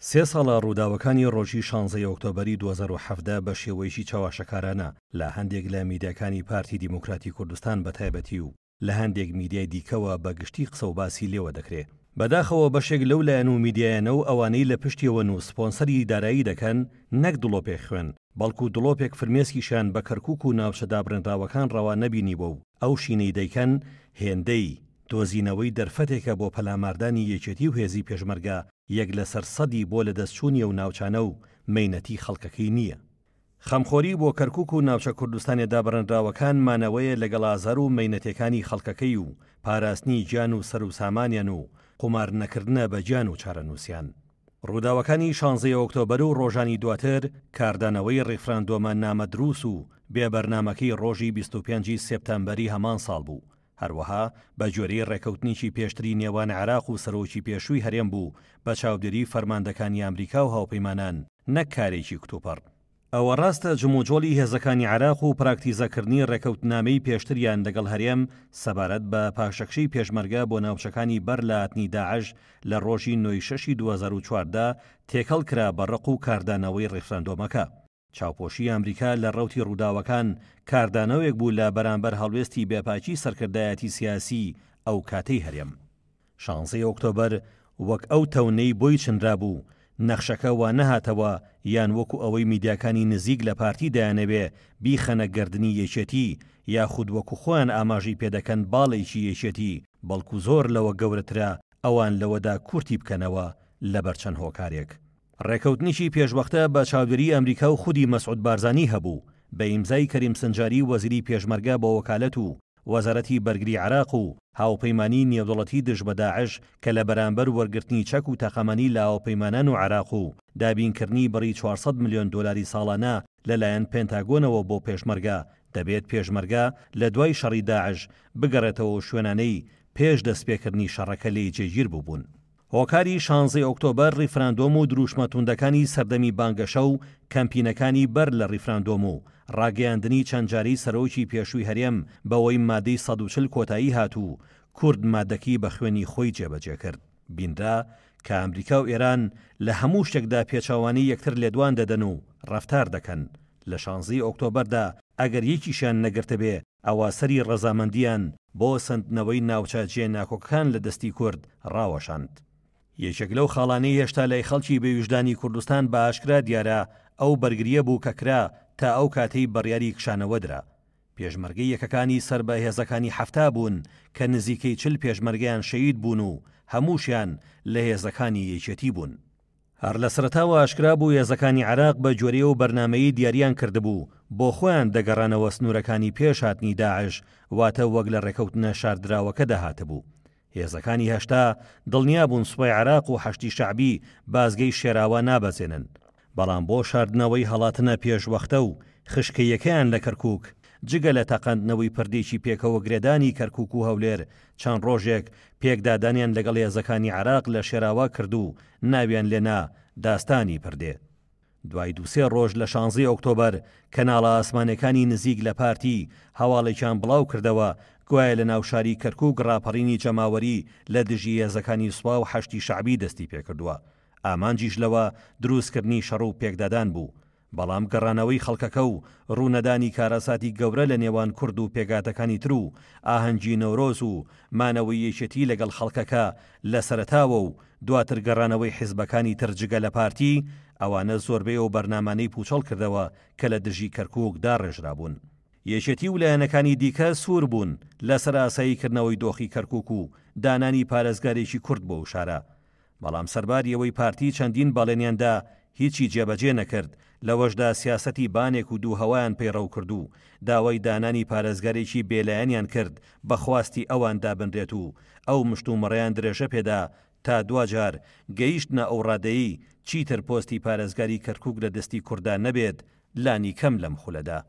سێ ساڵە ڕووداوەکانی ڕۆژی شانزەی ئۆکتۆبەری 2017 بە شێوەیەکی چەواشەکارانە لە هەندێک لە میدیاکانی پارتی دیموکراتی کوردستان بە تایبەتی و لە هەندێک میدیای دیکەوە بە گشتی قسە و باسی لێوە دەکرێ. بەداخەوە بەشێک لەو لایەن و میدیایانە و ئەوانەی لە پشتیەوەن و سپۆنسەری دارایی دەکەن نەک دڵۆپێک خوێن بەڵکو دڵۆپێک فرمێسکیشیان بە کەرکوک و ناوچە دابڕێنراوەکان ڕەوا نەبینیوە و ئەو شینەی دەیکەن هێندەی دۆزینەوەی دەرفەتێکە بۆ پەلاماردانی یەکێتی و هێزی پێشمەرگە یەک لەسەر سەدی بۆ لەدەستچوونی ئەو ناوچانە و مەینەتی خەڵکەکەی نییە. خەمخۆری بۆ کەرکوک و ناوچە کوردستانیە دابڕێنراوەکان مانەوەیە لەگەڵ ئازار و مەینەتێکانی خەڵکەکەی و پاراستنی گیان و سەر و سامانیان و قومار نەکردنە بە گیان و چارەنووسیان. ڕووداوەکانی شانزەی ئۆکتۆبەر و ڕۆژانی دواتر کاردانەوەی ڕیفراندۆمە نامەدروس و بێ بەرنامەکەی ڕۆژی 25 ی سێپتەمبەری هەمان ساڵ بوو، هەروەها بە گوێرەی ڕێکەوتنێکی پێشتری نێوان عێراق و سەرۆکی پێشووی هەرێم بوو بە چاودێری فەرماندەکانی ئەمریکا و هاوپەیمانان نەک کارێکی کتوپڕ. ئەوە ڕاستە جموجۆڵی هێزەکانی عێراق و پراکتیزەکردنی ڕێکەوتنامەی پێشتریان لەگەڵ هەرێم سەبارەت بە پاشەکشەی پێشمەرگە بۆ ناوچەکانی بەر لە هاتنی داعش لە ڕۆژی نۆ ی شەشی 2014 تێکەڵ کرا بە ڕق و کاردانەوەی ڕیفراندۆمەکە. چاوپۆشی ئەمریکا لە ڕەوتی ڕووداوەکان کاردانەوەێک بوو لە بەرامبەر هەڵوێستی بێپاکی سەرکردایەتی سیاسی ئەو کاتەی هەرێم. شانزەی ئۆکتۆبەر وەک ئەو تەونەی بۆی چنرابوو، نەخشەکە وا نەهاتەوە یان وەکو ئەوەی میدیاکانی نزیک لە پارتی دەیانەوێ بیخەنە گەردنی یەکێتی یاخود وەکو خۆیان ئاماژەی پێدەکەن باڵێکی یەکێتی، بەڵکو زۆر لەوە گەورەترە ئەوان لەوەدا کورتی بکەنەوە لەبەر چەند هۆکارێک. ڕێکەوتنێکی پێشوەختە بە چاودێری ئەمریکا و خودی مەسعود بارزانی هەبوو، بە ئیمزای کەریم سنجاری وەزیری پێشمەرگە بە وەکالەت و وەزارەتی بەرگری عێراق و هاوپەیمانی نێودەوڵەتی دژ بە داعش کە لە بەرامبەر وەرگرتنی چەک و تەقەمەنی لە هاوپەیمانان و عێراق و دابینکردنی بڕی 400 ملیۆن دۆلاری ساڵانە لەلایەن پێنتاگۆنەوە بۆ پێشمەرگە دەبێت پێشمەرگە لە دوای شەڕی داعش بگەڕێتەوە ئەو شوێنانەی پێش دەستپێکردنی شەڕەکە لێی جێگیر بووبوون. هۆکاری شانزەی ئۆکتۆبەر ڕیفراندۆم و دروشمە توندەکانی سەردەمی بانگەشە و کەمپینەکانی بەر لە ڕیفراندۆم و ڕاگەیاندنی چەند جارەی سەرۆکی پێشووی هەرێم بەوەی مادەی 140 کۆتایی هات و کورد مادەکەی بە خوێنی خۆی جێبەجێ کرد بینرا کە ئەمریکا و ئێران لە هەموو شتێکدا پێچەوانەی یەکتر لێدوان دەدەن و ڕەفتار دەکەن لە شانزەی ئۆکتۆبەردا ئەگەر یەکیشیان نەگرتبێ ئەوا سەری ڕەزامەندییان بۆ سەندنەوەی ناوچە جێ ناکۆکەکان لە دەستی کورد ڕاوەشاند. یەکێک لەو خاڵانەی هێشتا لای خەڵکی بێویژدانی کوردستان بە ئاشکرا دیارە ئەو بەرگرییە بوو کە کرا تا ئەو کاتەی بڕیاری کشانەوە درا. پێشمەرگەی یەکەکانی سەر بە هێزەکانی 70 بوون کە نزیکەی 40 پێشمەرگەیان شەهید بوون و هەمووشیان لە هێزەکانی یەکێتی بوون. هەر لە سەرەتاوە ئاشکرا بوو هێزەکانی عێراق بە گوێرەی ئەو بەرنامەیەی دیاریان کردبوو بۆ خۆیان دەگەڕانەوە سنوورەکانی پێش هاتنی داعش، واتە وەک لە ڕێکەوتنە شاردراوەکەدا هاتبوو. هێزەکانی 80 دڵنیا بوون سوپای عێراق و حەشدی شەعبی بازگەی شێراوا نابەزێنن، بەڵام بۆ شاردنەوەی هەڵاتنە پێشوەختە و خشکەییەکەیان لە کەرکووک، جگە لە تەقاندنەوەی پردێکی پێکەوەگرێدانی کەرکووک و هەولێر، چەند ڕۆژێک پێکدادانیان لەگەڵ هێزەکانی عێراق لە شێراوا کرد و ناویان لێنا داستانی پردێ. دوای دوو سێ ڕۆژ لە شانزەی ئۆکتۆبەر کەناڵە ئاسمانیەکانی نزیک لە پارتی هەواڵێکیان بڵاو کردەوە گوایە لە ناو شاری کەرکووک ڕاپەڕینی جەماوەری لە دژی هێزەکانی سوپا و حەشدی شەعبی دەستی پێکردووە ئامانجیش لەوە دروستکردنی شەڕ و پێکدادان بوو بەڵام گەڕانەوەی خەڵکەکە و ڕوونەدانی کارەساتی گەورە لە نێوان کورد و پێکهاتەکانی تر و ئاهەنگی نەورۆز و مانەوەی یەکێتی لەگەڵ خەڵکەکە لە سەرەتاوە و دواتر گەڕانەوەی حیزبەکانی تر جگە لە پارتی، ئەوانە زۆربەی ئەو بەرنامانەی پوچەڵ کردەوە کە لە دژی کەرکوک داڕێژرابوون. یەکێتی و لایەنەکانی دیکە سوور بوون لەسەر ئاسایی کردنەوەی دۆخی کەرکوک و دانانی پارێزگارێکی کورد بۆ ئەو شارە. بەڵام سەرباری ئەوەی پارتی چەندین بەڵێنیان دا هیچی جێبەجێ نەکرد، لەوەشدا سیاسەتی بانێک و دوو هەوایان پەیڕەو کرد و داوای دانانی پارێزگارێکی بێلایەنیان کرد بە خواستی ئەوان دابنرێت و ئەو مشتومڕەیان درێژە پێدا تا دواجار گەیشتنە ئەو ڕادەیەی چیتر پۆستی پارێزگاری کەرکوک لە دەستی کورددا نەبێت لانی کەم لەم خولەدا.